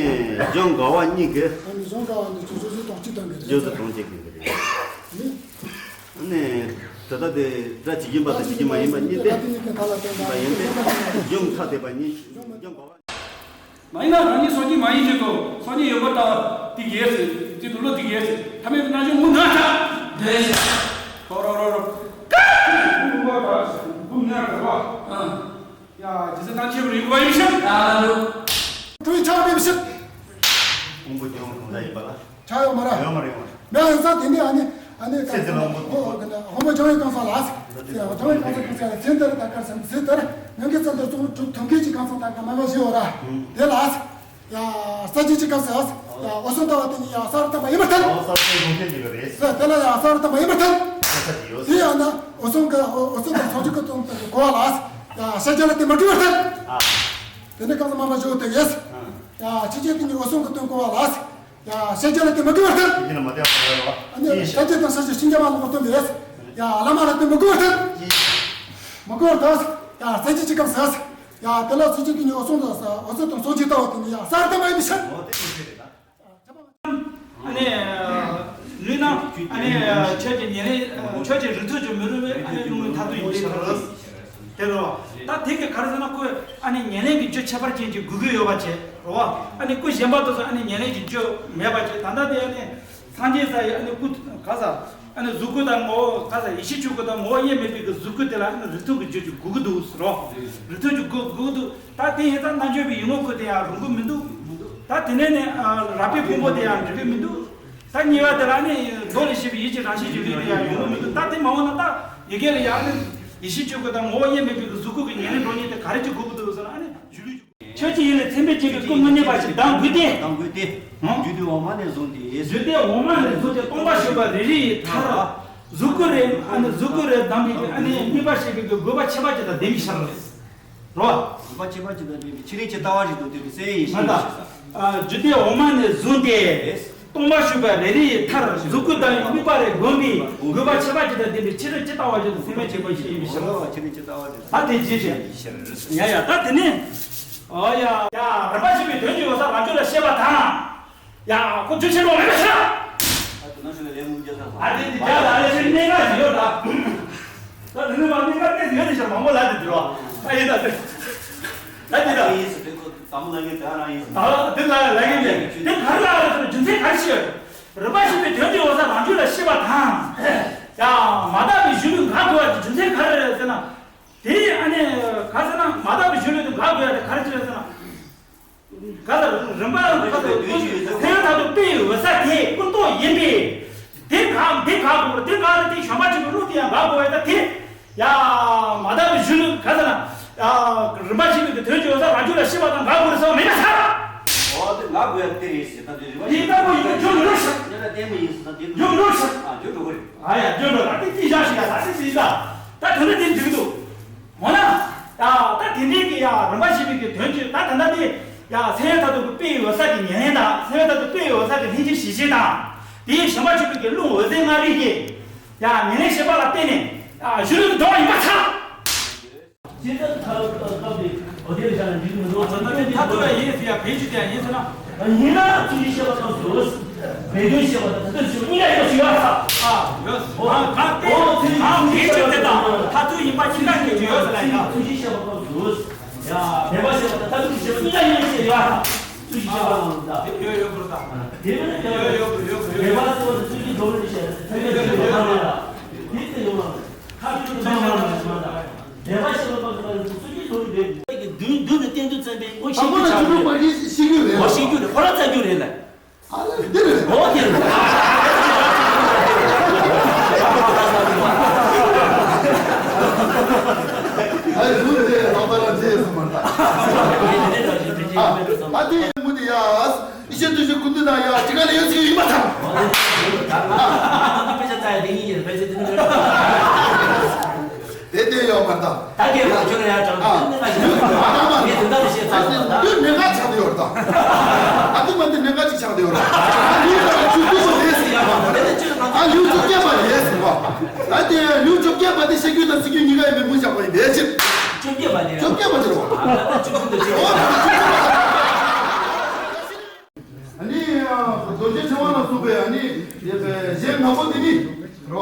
གཞོམ་དགའ་བ་གཉིས་ཀྱི། ཨ་ནི་གཞོམ་དགའ་བ་གཉིས་ཀྱི་སྦྱོར་ཚུལ་དོན་གཅིག་བསྟན་པའི་རེད། སྦྱོར་ཚུལ་དོན་གཅིག་བསྟན་པའི་རེད། ཨ་ནི་ད་ལྟ་དེ་སྒྲ་ཇི་བཞིན་པ་དང་ཇི་བཞིན་མ་ཡིན་པ་གཉིས་ཏེ། སྒྲ་དེ་གཉིས་ཀྱི་མཐའ་ལ་བརྟེན་པ་ཡིན་ཏེ། གཞོམ་མཐའ་བརྟེན་པ་གཉིས་གཞོམ་དགའ་བ། མ་ཡིན་ན་རང་ཉིད་སངས་རྒྱས་མ་ཡིན་བཞིན་དུ་སངས་རྒྱས་ཡོད་པར་ལྟ་བ་དེ་གས་ཟེར། དེ་དུ་བློ་དེ་གས་ཟེར། ཐ་མལ་དུ་རྣམ་གཞག་ངོ་ན་ཆ། དེ་ཟེར། རོ་རོ་རོ་རོ། ཀ་ཀ་ཀ་ཀ་ཀ་ཀ་ཀ་ཀ་ཀ། ཡ། ཇི་སྲིད་སྣང་མཆེད་པར་ཡིད་ཁུག་པ་ཡིན་ཕྱིར། ཡ་ལ་ལུ། ཁྲོ་བའི་ཆགས་མེད་ཕྱིར། ཕུང་པོ་སྐྱེ་བོ་གང་ཟག་ཡིན་པ་ལ། ཆགས་ཡོད་མ་རེད། ཡོད་མ་རེད། ཡོད་མ་རེད། མེད་ཡིན་ཙང་དེ་ནས་ཨ་ནི་ཨ་ནི་ཚེ་འདི་ལ་དབང་པོ། དབང་པོ་སྦྱང་བའི་གང་ཟག་ལ། དབང་པོ་སྦྱང་བའི་གང་ཟག་གང་ཟག་ཚེ་འདིར་ད་གར་སམ་ཚེ་འདིར་ནམ་མཁའི་ཚེ་འདིར་གཙོ་བོ་གྲུབ་ཐོབ་མཁན་གྱི་གང་ཟག་ད་ག་མ་མ་ཞིག་ཡོད་ར། དེ་ལ། ཡ། ས་བཅུ་གཅིག་སྐབས་སུ། ཡ། འོད་སྲུང་ལྟ་བུ་དེ་ཉིད་ཡ་ས་རུ་བལྟམས་པ་ཡིན་པར་ཐལ། འོ་ས་རུ་བལྟམས་པ་ཡིན་པར་ཐལ། ཟེར་དེ་ལ་ཡ་ས་རུ་བལྟམས་པ་ཡིན་པར་ཐལ། ས་ཆ་དེ་ཡོད། དེ་ཡང་ན་འོད་སྲུང་གི་འོད་སྲུང་དང་ས་བཅུ་གི་དོན་དུ་གོ་བ་ལ། ཡ། ཤཱཀྱ་ལ་དེ་མ་གུས་པར་ཐལ། ཨ། དེ་ནས་གང་ཟག་མ་མ་བཞུགས་ཏེ་ཡེས། ཨ། ཡ། ཕྱི་རྒྱལ་དེ་ཉིད་འོད་སྲུང་གི་དོན་གོ་བ་ལ། ཡ། ཤཱཀྱ་ལ་དེ་མ་གུས་པར་ཐལ། ཤཱཀྱ་ལ་མ་དེ་ཡང་གོ་བ་ལ། ཡ། ཤཱཀྱ་དང་ས་བཅུ་ཤིང་རྒྱ་མ་ལ་གོ་དོན་ཏེ་ཡེས། ཡ། བླ་མ་ལ་དེ་མ་གུས་པར་ཐལ། མ་གུས་པར་ཐལ། ཡ། ས་བཅུ་གཅིག་སྐབས་སུ། ཡ་དེ་ལ་སུ་གཅིག་གིས་ནི་འོ་སོང་དང་ས་འོ་ཟོ་དང་སོ་གཅིག་ལྟ་བ་དེ་ནི་ཡ་གསར་དུ་མ་ཡིན་པའི་ཕྱིར། ཨ་ནི་ལུས་ན་ཨ་ནི་ཆོས་ཀྱི་ཉེར་ལེན་ཆོས་ཀྱི་རིགས་མཐུན་གྱི་མི་རུང་བའི་ཨ་ནི་ལུང་མཐར་ཐུག་ཡིན་པའི་ཕྱིར། དེ་རེད་བ། ད་དེ་གི་ག་རེ་ཟེར་ན་ཁོས་ཨ་ནི་ཉེར་ལེན་གྱི་རྒྱུ་ཁྱད་པར་ཅན་གྱི་དགོས་ཀྱི་ཡོད་པ་བྱས་རེད་བ། ཨ་ནི་སྐུ་གཞན་པ་དེ་ཚོ་ཨ་ནི་ཉེར་ལེན་གྱི་རྒྱུ་མེད་པ་བྱས། ད་ལྟ་དེ་ཨ་ནི་སངས་རྒྱས་ས་ཡི་ཨ་ནི་སྐུ་ག་ས། ཨ་ནི་གཟུགས་སྐུ་དང་ངོ་བོ་ག་ས་ཡེ་ཤེས་ཆོས་སྐུ་དང་ངོ་བོ་དབྱེར་མེད་པའི་གི་གཟུགས་སྐུ་དེ་ལ་ཨ་ནི་རིགས་མཐུན་གྱི་རྒྱུ་གྱི་དགོས་ཀྱི་འདུག་ཟེར་རོ། རིགས་མཐུན་གྱི་དགོས་དགོས་ཀྱི་འདུག་ད་དེ་ཡིན་ཙང་རྣལ་འབྱོར་པའི་ཡུལ་ངོ་ཁུ་དེ་ཡང་རུང་གི་མི་འདུག་ད་དེ་ནས་ནི་ཨ་རགས་པའི་ཕུང་པོ་དེ་ཡང་འགྲིག་གི་མི་འདུག་ད་གཉིས་པ་དེ་ལ་ནི་མདོ་ལས་བཤད་པའི་ཡིད་ཀྱི་རང་བཞིན་གྱི་ལུས་དེ་ཡང་ཡོང་གི་མི་འདུག་ད་དེ་མ་འོངས་ན་ད་ཡི་གེ་ལ་ཡང་ནི་ཡེ་ཤེས་ཆོས་སྐུ་དང་ངོ་བོ་དབྱེར་མེད་པའི་གི་གཟུགས་སྐུ་གི་ཉེར་ལེན་འགྲོ་ཉེན་དེ་ག་རེ་ཅིག་དགོས་ཀྱི་འདུག་ཟེར་ན་ཨ་ནི་གཞི་ལུས། ཆོས་ཀྱི་ཡུལ་ལས་མཚན་དཔེ་བྱེད་པའི་སྐུ་མི་གནས་པ་ཞིག་གདམ་དགོས་ཏེ། གདམ་དགོས་ཏེ། ཧུམ། རྒྱུད་སྡེ་འོག་མ་ནས་བཟུང་སྟེ། རྒྱུད་སྡེ་འོག་མ་ནས་བཟུང་སྟེ་སྟོང་པ་བཞུགས་པ་རེ་རེ་ཡི་མཐར། གཟུགས་སྐུ་རེ་ཨ་ནི་གཟུགས་སྐུ་རེ་གདམས་པའི་ཨ་ནི་དམིགས་པ་བཤད་པའི་དགོས་པ་ཁྱད་པར་ཅན་དང་ལྡན་པའི་ཕྱིར། རེད་བ། དགོས་པ་ཁྱད་པར་ཅན་དང་ལྡན་པའི་ཕྱི་རོལ་གྱི་ལྟ་བ་རེ་དང་ལྡན་པའི་སེམས་ཡིན་ཞེས་ཞེས་ས། རྒྱུད་སྡེ་འོག་མ་ནས་བཟུང་སྟེ། སྟོང་པ་བཞུགས་པ་རེ་རེ་ཡི་མཐར་གཟུགས་སྐུ་དང་དམིགས་པ་རེ་བསྒོམས་པའི་དགོས་པ་ཁྱད་པར་ཅན་དང་ལྡན་པའི་ཕྱི་རོལ་གྱི་ལྟ་བ་ཅན་དང་སེམས་མེད་བྱེད་པ་ཞིག་ཡིན་པའི་ཕྱིར། ཕྱི་རོལ་གྱི་ལྟ་བ་ཅན། ད་དེ་རྗེས་ཀྱི། ཡ་ཡ་ད་དེ་ནི། ཨོ་ཡ། ཡ་རིམ་པ་བཞི་པའི་དོན་གྱི་འོད་གསལ་རང་རྒྱུད་ལ་ཤེས་པ་དང་། ཡ་ཁོ་རྒྱུ་ཆེན་པོ་མེད་པ་ཤེས། ཨ་དེ་ནི་རྒྱ་ལ་ཨ་ལེ་ཞིག་གནས་ངག་ཞིག་ཡོད་ད། ད་དེ་ནི་མ་གནས་ངག་གནས་ཡོད་ནི་ཞིག་མང་པོ་ལ་དེ་འདུལ་བ། ཨ་ཡིན་ད་དེ། ད་དེ་ད། ཡིན་ཟེར་དེ་ཁོ་དམ་ལ་ངེས་དེ་ཨ་རང་ཡིན་ཟེར། ད་དེ་ལ་ལ་ངེས་དེ་དེ་ག་རེ་ལ་རྒྱུ་མཚན་ག་རེ་ཞིག་ཡོད། རིམ་པ་བཞི་པའི་དོན་གྱི་འོད་གསལ་རང་རྒྱུད་ལ་ཤེས་པ་དང་། ཡ་མ་དག་པའི་གཞི་ལུས་འགག་དགོས་པ་གི་རྒྱུ་མཚན་ག་རེ་རེད་ཟེར་ན། དེ་ཨ་ནི་ག་ཟེར་ན་མ་དག་པའི་གཞི་ལུས་དེ་འགག་དགོས་ཡ་དེ་ག་རེ་ཅི་རེད་ཟེར་ན། ག་ཟེར་རིམ་པ་ག་ཟེར་སེམས་ཡུལ་མཐར་ཐུག་དཔེ་ཡི་འོད་གསལ་དེ་ཀུན་རྟོག་ཡིན་པས། དེ་འགག་དེ་འགག་དགོས་པར་དེ་འགག་ལ་དེ་བྱམས་པ་ཆེན་པོའི་བློ་དེ་ཡང་འགག་དགོས་པ་ཡིན་ད་དེ། ཡ། མ་དག་པའི་གཞི་ལུས་ག་ཟེར་ན། ཡ། རིམ་པ་བཞི་པའི་གི་དོན་གྱི་འོད་གསལ་རང་རྒྱུད་ལ་ཤེས་པ་དང་འགག་དགོས་རེད་ཟེར་བ་མེད་ན་ཚར། འོ་དེ་འགག་དགོས་ཡ་དེ་རེད་ཟེར་ད་དེ་རེད་བ། དེ་ལྟ་བུ་ཡིན་ན་འགྱུར་མི་འགྲོ་ཞིག་ཉེ་ལ་བརྟན་མོ་ཡིན་ཟེར་ད་དེ་འགྱུར་མི་འགྲོ་ཞིག་ཨ་འགྱུར་འགྲོ་གི་རེད། ཨ་ཡ་འགྱུར་འགྲོ་ད་དེ་ཅི་བཞག་ཞིག་ཡ་ད་དེ་ཅི་ཡིན་ད། ད་དོན་དག་དེ་འགྲིག་འདུག་འོ་ན། ཡ། ད་དེ་འདྲའི་གི་ཡ་རིམ་པ་བཞི་པའི་གི་དོན་གྱི་ད་ད་ལྟ་དེ། ཡ། སེམས་ཡུལ་མཐར་ཐུག་གི་དཔེ་ཡི་འོད་གསལ་གྱི་ཉེར་ལེན་དང་སེམས་ཡུལ་མཐར་ཐུག་དཔེ་ཡི་འོད་གསལ་གྱི་ལྷན་ཅིག་གཞི་ཤེས་དང་། དེའི་བྱམས་པ་ཆེན་པོའི་གི་རླུང་འོད་ཟེར་ལྔ་རིག་གི། ཡ། ཉེར་ལེན་བྱེད་པ་ལ་བརྟེན་ནས། ཡ། གཞི་ལུས་ཀྱི་སྡོམ་པ་ཡིན་པར་ཐལ། ཇི་ལྟར་ཐལ་སྐབས་དེ་འོ་དེ་ལ་བཞག་ན་འགྲིག་གི་མི་འདུག་ད་ལྟ་དེ་མཐར་ཐུག་ལ་ཡིན་ཟེར་ཡ་བེད་སྤྱོད་དེ་ཡང་ཡིན་ཟེར་ན། ཡིན་ན་ཐུགས་རྗེ་ཆེ་བ་དང་ཟུར། བེད་སྤྱོད་ཆེ་བ་དང་ད་ལྟ་ཞུ་གཉིས་ཀ་ཡོད་ཞུ་བ་ས། ཨ་ཡོད། ཨོ་གང་དེ་གང་བེད་སྤྱོད་དེ་དང་མཐར་ཐུག་ཡིན་པ་གཅིག་ཀ་གི་ཡོད་ཟེར་ལ་ཡ། ཐུགས་རྗེ་ཆེ་བ་དང་ཟུར། ཡ་བེད་པ་ཆེ་བ་དང་ད་ཐུགས་རྗེ་ཆེ་བ་གཉིས་ཀ་ཡོད་ཞུ་བ་ས། ཐུགས་རྗེ་ཆེ་བ་དང་ཟུར། ཡོད་ཡོད་པར་ད། དེ་མིན་ན་ཡོད་ཡོད་ཡོད་ཡོད། བེད་པ་ཆེ་བ་དང་ཐུགས་རྗེ་སྡོམ་རེ་བྱས་ཐུགས་རྗེ་ཆེ་བ་དང་ཟུར། དེ་ཚེ་ཡོང་བ་མཐར་ཐུག་ཆེ་བ་དང་ཟུར། བདེ་བ་ཤེས་པ་དང་ཟུར་གྱི་ལོ་རྒྱུས་རེད། མདུན་མདུན་དུ་བསྟན་དུ་བཙན་པའི་ངོ་ཤེས་དང་པོ་ལ་རྒྱུ་ནོར་པ་གིས་ཤེས་རྒྱུ་རེད། ངོ་ཤེས་རྒྱུ་རེད། ཁོ་རང་བཙལ་རྒྱུ་རེད་ལ། ཨ་ལ་འདི་རེད། ངོ་དེ་རེད། ཨ་ལ་འདི་རེད། ལག་པ་ལ་འདི་རེད་སོང་མ་རེད། ཨ་ཨ་དེ་མུ་དེ་ཡ། ཡེ་ཤེས་བརྟུལ་ཞུགས་ཀུན་འདུས་ན་ཡ་ཅི་ག་ལ་ཡོད་ཅིག་ཡིན་པ་དང་། དཔེ་ཆ་ལྟ་ཡ་དེ་གཉིས་ཡིན་པས་ཅི་དེ་ནི་དེ་དེ་ཡོད་མ་དང་། ད་གེ་མ་ཁྱོད་ལ་ཡ་དྲང་དེ་ནི་ང་ཞིག་ངས་དེ་འདྲ་ལ་བཤད་ཚར་སོང་ད། ལུས་གནད་འགག་ཆགས་བསྡད་ཡོད་རེད་ད། ཨ་དེ་མ་དེ་གནད་འགག་ཅིག་ཆགས་བསྡད་ཡོད་རེད། ལུས་ལ་ཆུ་ཏི་སོ་རེད་ཟེར་ཡ་མ་དང་དེ་ནི་ཅི་ལ་ང་ད་ལུས་ཆུ་སྐྱེས་པ་རེད་ཟེར་བ། ད་དེ་ལུས་ཆུ་སྐྱེས་པ་དེ་བཤད་རྒྱུ་དང་ཟེར་རྒྱུ་གཉིས་ཀ་ཡི་མི་མུ་བཞག་པ་ཡིན་པས་ཅི། ཆུ་སྐྱེས་པ་རེད། ཆུ་སྐྱེས་པ་ཟེར་བ། ད་ད་ཆུ་ཁུང་དུ་ཆུ། ཨ་ནི། རྡོ་རྗེ་འཆང་བ་ལ་སོགས་པའི་ཨ་ནི། གཞན་ལྔ་པོ་དེ་ནི། རེད་བ།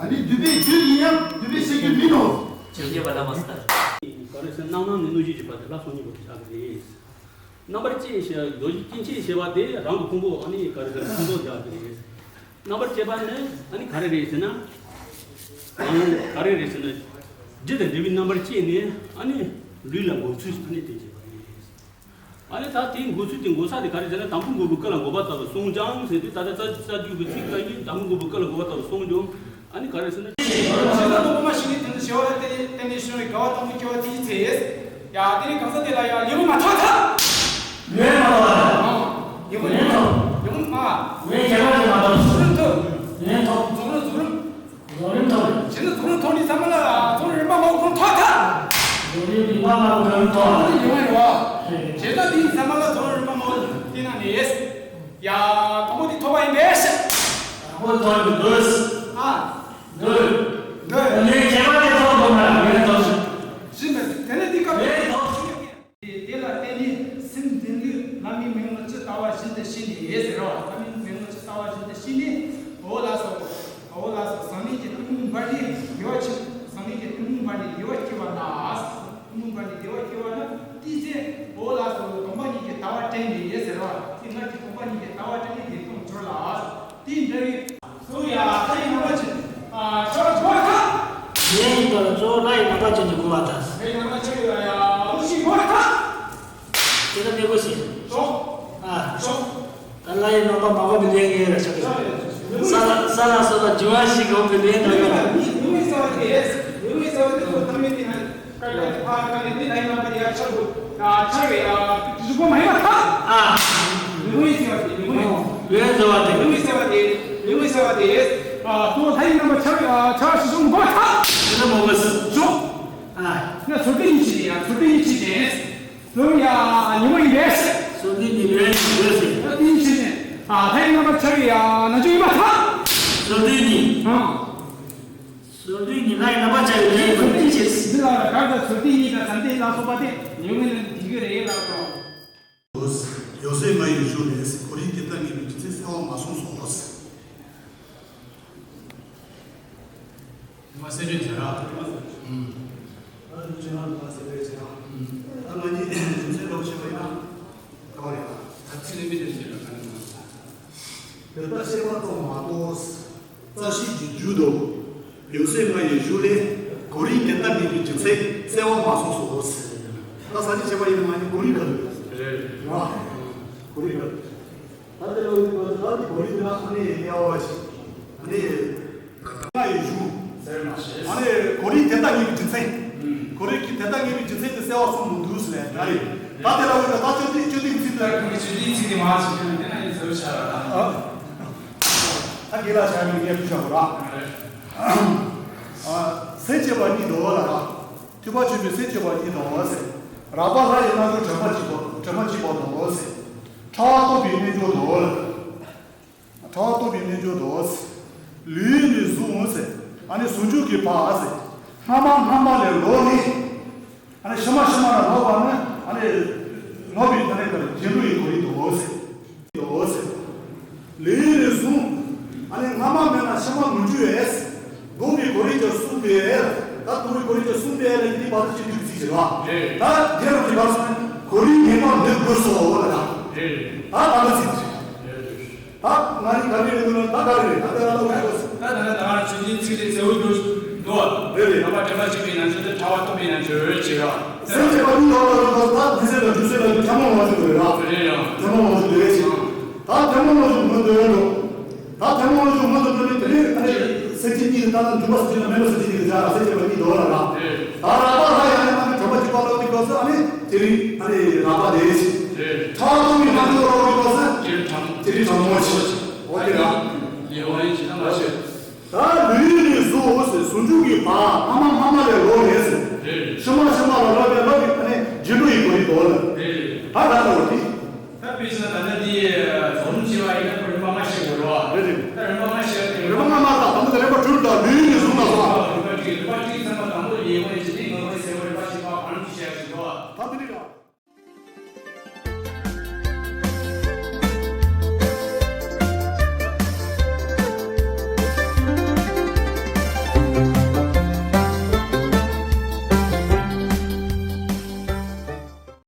ཨ་ནི་འདུས་པའི་རྒྱུད་ཡིན་ཡང་འདུས་པའི་ཤེས་རྒྱུད་མིན་ནོ། ཆོས་རྒྱལ་བ་ལ་མ་ཟེར། ག་རེ་ཟེར་སྣང་སྣང་ནི་སྣོད་བཅུད་ཀྱི་བར་དུ་ལ་སོགས་གཉིས་པོ་དེ་ཆགས་ཀྱི་རེད། རྣམ་པར་དཔྱད་ཞེས་རྡོ་རྗེ་སྐྱེ་མཆེད་ཞེས་པ་དེ་རང་གི་ཕུང་པོ་ཨ་ནི་ག་རེ་ཟེར་ཕུང་པོ་རྒྱག་གི་རེད། རྣམ་པར་དཔྱད་པ་ནི་ཨ་ནི་ག་རེ་རེད་ཟེར་ན། ཨ་ནི་ག་རེ་རེད་ཟེར་ན། རྒྱུ་དང་འབྲས་བུའི་རྣམ་པར་དཔྱད་ནས་ཨ་ནི་ལུས་ལ་འགོད་ཚུལ་ཨ་ནི་དེ་བྱེད་པ་རེད། ཨ་ནི་ད་དེའི་འགོད་ཚུལ་དེ་འགོད་ས་དེ་ག་རེ་ཟེར་ན། དང་པོ་འགོད་པའི་སྐབས་ལ་འགོད་པ་ལྟ་བུ་གསུངས་ཀྱང་ཟེར་དུས་ད་ལྟ་རྩ་རྩ་རྒྱུད་ཀྱི་ཚིག་ལ་ཡིན། དང་པོ་འགོད་པའི་སྐབས་ལ་འགོད་པ་ལྟ་བུ་གསུངས་ཀྱང་ཨ་ནི་ག་རེ་ཟེར་ན། ཇི་ལྟར་དུ་དབུ་མ་བྱས་ནས་དོན་དུ་བྱ་བ་ལ་བརྟེན་ནས་བརྟེན་ནས་བྱུང་བའི་དགའ་བ་དང་པོ་སྐྱེ་བ་དེའི་ཚེ། ཡ་དེ་ནི་གང་ཟག་དེ་ལ་ཡང་ལུས་པོ་མ་ཐོབ་ཐལ། ལུས་མ་ཐོབ་ལ། ཡིད་དབང་ལུས་ཐོབ། ཡིད་དབང་མ། ལུས་ཁྱད་པར་ཅན་མ་ཐོབ། གཟུགས་རིམ་ཐོབ། ལུས་ཐོབ། རྫོགས་རིམ་རྫོགས་རིམ། རྫོགས་རིམ་ཐོབ། བྱས་ན་རྫོགས་རིམ་ཐོབ་ནས་ཚང་མ་ལ་རྫོགས་རིམ་རིམ་པ་མང་པོ་ཐོབ་ཐལ། རྫོགས་རིམ་རིམ་པ་མང་པོ་ཐོབ། རྫོགས་རིམ་ཡོང་བ་རེད་བ། བྱས་ན་དེ་ཚང་མ་ལ་རྫོགས་རིམ་རིམ་པ་མང་པོ་བསྟན་ན་ནི། ཡ་དང་པོ་དེ་ཐོབ་པ་ཡིན་པས། དང་པོ་ཐོབ་ཡིན་འདོད། ཨ། འདོད། འདོད། ལས་ཁྱད་པར་དེ་ཐོབ་ཐོབ་ན་ལས་ཐོབ། ཞིག་མེད་དེ་ནས་དེ་སྐབས་ལས་ཐོབ། ཡེ་ཟེར་རོ། ད་མིན་མེ་མོ་ཆེ་ལྟ་བ་བཞིན་དུ་ཤི་ནས། འོ་ལགས་སོ། འོ་ལགས་སོ། བཟང་ངན་གྱི་གཏི་མུག་འབར་ནས་བདེ་བ་ཆེ། བཟང་ངན་གྱི་གཏི་མུག་འབར་ནས་བདེ་བ་སྐྱེ་བ་ན། གཏི་མུག་འབར་ནས་བདེ་བ་སྐྱེ་བ་ན། དེའི་ཚེ་འོ་ལགས་སོ། སྟོང་པ་ཉིད་ཀྱི་ལྟ་བ་དྲན་ནས་ཡེ་ཟེར་རོ། དེ་སྔར་གྱི་སྟོང་པ་ཉིད་ཀྱི་ལྟ་བ་དྲན་ནས་བདེ་སྟོང་འབྱོར་ལ། དེ་འདྲ་བའི། སོ་ཡ་ལྷ་ཡི་རྣམ་པ་ཅན། ཨ་ཆར་གོ་ཐ། ལྷ་ཡིན་པ་ལ་གཙོ་བོ་ལྷ་ཡི་རྣམ་པ་ཅན་གྱི་གོ་བ་དང་། ལྷ་ཡི་རྣམ་པ་ཅན་ཡ་ལུགས་ཤིག་གོ་ཐ། དེ་ལ་གནས་དགོས་ཟེར། ཤོག་ཨ། ཤོག་ད་ལྷ་ཡི་རྣམ་པ་མ་གོ་བའི་ལས་ངན་ར་ཆགས་ཀྱི་རེད། ས་ལ་ས་ལ་སོགས་ལ་འགྱུར་བ་ཞིག་འོང་བའི་ལས་འདྲ་ཡོད་ན། ཉི་མའི་རྩ་བ་དེ། ཉི་མའི་རྩ་བ་དེ་ཚོ་ཐ་མའི་དེ་ན། ཀ་ཀ་ཕ་ཀ་ནས་དེ་ལྷ་ཡི་རྣམ་པ་དེ་ཡར་ཆགས་འདུག་ད་ཆགས་པའི་ཡ་གཟུགས་པོ་མ་ཡིན་པ་ཐ། ཨ། ཉི་མའི་རྩ་བ་དེ། ཉི་མའི། ལྷ་ཡི་རྩ་བ་དེ། ཉི་མའི་རྩ་བ་དེ། ཉི་མའི་རྩ་བ་དེ། ཨ་ཁོ་ལྷ་ཡི་རྣམ་པ་ཆགས་པའི་ཡ་ཆགས་པ་ཞིག་སོང་མ་ཐ། དེ་ལ་མ་གོ་ཟེར། ཞོག་ཨ། ང་ཚོ་དེ་ཉིད་ཅི་ཡ། ཚོ་དེ་ཉིད་ཅི་ཡ། ལོ་ཡ་ཉི་མ་ཡིན་པས། སོ་འདི་ཉི་མའི་ཉི་མས་ཟེར། ད་དེ་ཕྱིན་ནས་ཨ་ལྷ་ཡི་རྣམ་པར་འཆར་བའི་ཡ་ན་ཆུང་ཡིན་པར་ཐལ། སོ་འདི་ཉིད། ཨང་། སོ་འདི་ཉིད་ལྷ་ཡི་རྣམ་པར་འཆར་བའི་ལྷའི་ཚོ་འདི་ཕྱིན། འདི་ལ་གར་དང་ཚོ་འདི་ཉིད་དང་ཚ་འདི་ལ་སོགས་པ་སྟེ་ཉི་མའི་ནང་འདི་གི་རེད་ལ་དང་། ཡོད་ཚད་ང་ཡི་གཞུང་ལས་གོ་རིམ་དེ་ལྟར་ངེས་པའི་རྒྱུ་མཚན་གསལ་བར་མ་གསུངས་སོ། མ་གསལ་བྱེད་བྱ་ར། ཨུམ། ཨ་ནི་ཁྱེད་རང་མ་གསལ་བྱེད་བྱ་ར། ཨུམ། ད་ང་གཉིས་རྒྱུ་མཚན་ལོག་བྱས་པ་ཡིན་ན་ག་བ་རེད་ཨ། ད་ཚིག་ལེན་མི་དེ་བྱེད་ར་ག་ནས་མ། དེ་ལྟར་བཤད་པ་གཏོང་མ་གཏོགས། རྩ་ཤེས་ཀྱི་རྒྱུད་དུ། ཡོད་ཚད་ང་ཡི་གཞུང་ལས་གོ་རིམ་དེ་ལྟར་ངེས་པའི་རྒྱུ་མཚན་གསལ་བར་མ་གསུངས་སོ། ད་ས་ཆ་བྱས་པ་ཡིན་ན་ང་གཉིས་གོ་རིམ་ག་རེད། རེད། རེད་བ། གོ་རིམ་ག་རེད། ད་དེ་ལ་འོས་པ་ད་དེ་གོ་རིམ་དེ་ལ་ཨ་ནི་དབྱེ་བ་ཞིག་ཨ་ནི་ང་ཡི་གཞུང་ཟེར་མ་ཤེས། ཨ་ནི་གོ་རིམ་དེ་ལྟར་ངེས་པའི་རྒྱུ་མཚན། ཨུམ། གོ་རིམ་གྱི་དེ་ལྟར་ངེས་པའི་རྒྱུ་མཚན་དེ་གསལ་བ་གསུངས་མི་འདུག་ཟེར་ལས་ད་རེད། ད་དེ་ལ་འོས་པ་ད་གཅོད་འདི་གཅོད་འདི་ཚིག་དེ། ད་གཅོད་འདི་ཚིག་དེ་མ་ཞིག་དེ་ན་ཡིན་ཟེར་བྱ་ར། ཨ། ད་དགེ་ལ་བྱ་མི་ངས་བུ་བྱ་བ་ར། ཨ། སེམས་བསྐྱེད་པ་གཉིས་འདུག་ལ་ར། ཐེག་པ་ཆེན་པོའི་སེམས་བསྐྱེད་པ་གཉིས་དང་ཟེར། རགས་པ་ལྷ་ཡི་རྣལ་འབྱོར་དྲན་པ་གཅིག་པ་དྲན་པ་གཅིག་པ་དང་ཟེར། ཕྲ་བ་རྟོགས་པའི་རྣལ་འབྱོར་དང་ལ། ཕྲ་བ་རྟོགས་པའི་རྣལ་འབྱོར་དང་ཟེར། ལུས་ནི་གཟུགས་ཟེར། ཨ་ནི་ཟུང་འཇུག་གི་བར་ཟེར། སྔ་མ་སྔ་མ་ལས་ལོག་ནས། ཨ་ནི་ཕྱི་མ་ཕྱི་མ་ལ་ལོག་པ་ནི་ཨ་ནི་ལོག་པའི་ཐ་སྙད་ལྟར་རྗེས་འགྲོ་ཡི་གོ་རིམ་དུ་འོ་ཟེར། འོ་ཟེར། ལས་ནི་གཟུང་། ཨ་ནི་སྔ་མ་མེད་ན་ཕྱི་མ་མི་འབྱུང་བས། ལྡོག་པའི་གོ་རིམ་ཀྱང་གསུངས་པས། ད་ལྡོག་པའི་གོ་རིམ་ཀྱང་གསུངས་པས་ལ་ཡིན་པ་དུ་ཅི་འདུག་ཚིག་ཟེར་བ། རེད། ད་རྗེས་འགྲོ་གི་བར་གོ་རིམ་ངེས་པ་མེད་དགོས་སོ་ལ་ད། རེད། ད་ད་ལ་ཚིག་ཟེར། རེད། ད་ང་ནི་ག་རེ་རེད་འདུག་ན་ད་ག་རེ་རེད། ད་དེ་ལ་ལྟ་བ་ཡག་པོ་ཟེར། ད་ད་ད་ང་ཆུང་ཆུང་ཚིག་དེ་གསལ་བོ་འདུག་འདུག་བ། རེད་རེད། རྣམ་པ་དྲན་པ་གཅིག་པའི་ནང་ཚན་དེ་ཕྲ་བ་རྟོགས་པའི་ནང་ཚན་རེད་ཅེས་ར། སེམས་བསྐྱེད་པ་གཉིས་ལ་ལྟ་བ་ཡག་པོ་ད་འདི་ཚེ་ལ་རྒྱུ་ཚེ་ལ་ཐལ་མོ་མ་བྱུང་བ་རེད་ར། རེད་ར། ཐལ་མོ་མ་བྱུང་བ་རེད་ཅེས། ད་ཐལ་མོ་མ་བྱུང་མི་འདོད་འགྲོ། ད་ཐལ་མོ་མ་བྱུང་མི་འདོད་འགྲོ་ནི་དེ་ནས་ཨ་ནི་སེམས་བསྐྱེད་གཉིས་ལ་ལྟ་ན་འཇུག་པ་སེམས་བསྐྱེད་ལ་མེད་པ་སེམས་བསྐྱེད་གཉིས་ལ་སྦྱར་ར། སེམས་བསྐྱེད་པ་གཉིས་འདུག་བ་ར། རེད། ད་རགས་པ་ལྷ་ཡི་ཨ་ནི་དྲན་པ་གཅིག་པ་ལ་འདི་སྐབས་སུ་ཨ་ནི་དེ་རིང་ཨ་ནི་རགས་པ་དེ་ཞིག་རེད། ཕྲ་བ་རྟོགས་པའི་ནང་དུ་ལོག་པའི་སྐབས་སུ་དེ་རིང་དྲང་མོ་ཞིག་འོ་དེ་ར། ལེའུ་ཡིན་ཞེ་ན་མ་ཤེས། ད་ལུས་ནི་གཟུགས་ཟེར། ཟུང་འཇུག་གི་བར་སྔ་མ་སྔ་མ་ལས་ལོག་ནས་ཟེར། རེད། ཕྱི་མ་ཕྱི་མ་ལ་ལོག་པའི་ལོག་པའི་ཨ་ནི་རྗེས་འགྲོ་ཡི་གོ་རིམ་དུ་ལ། རེད། ད་ད་ལྟ་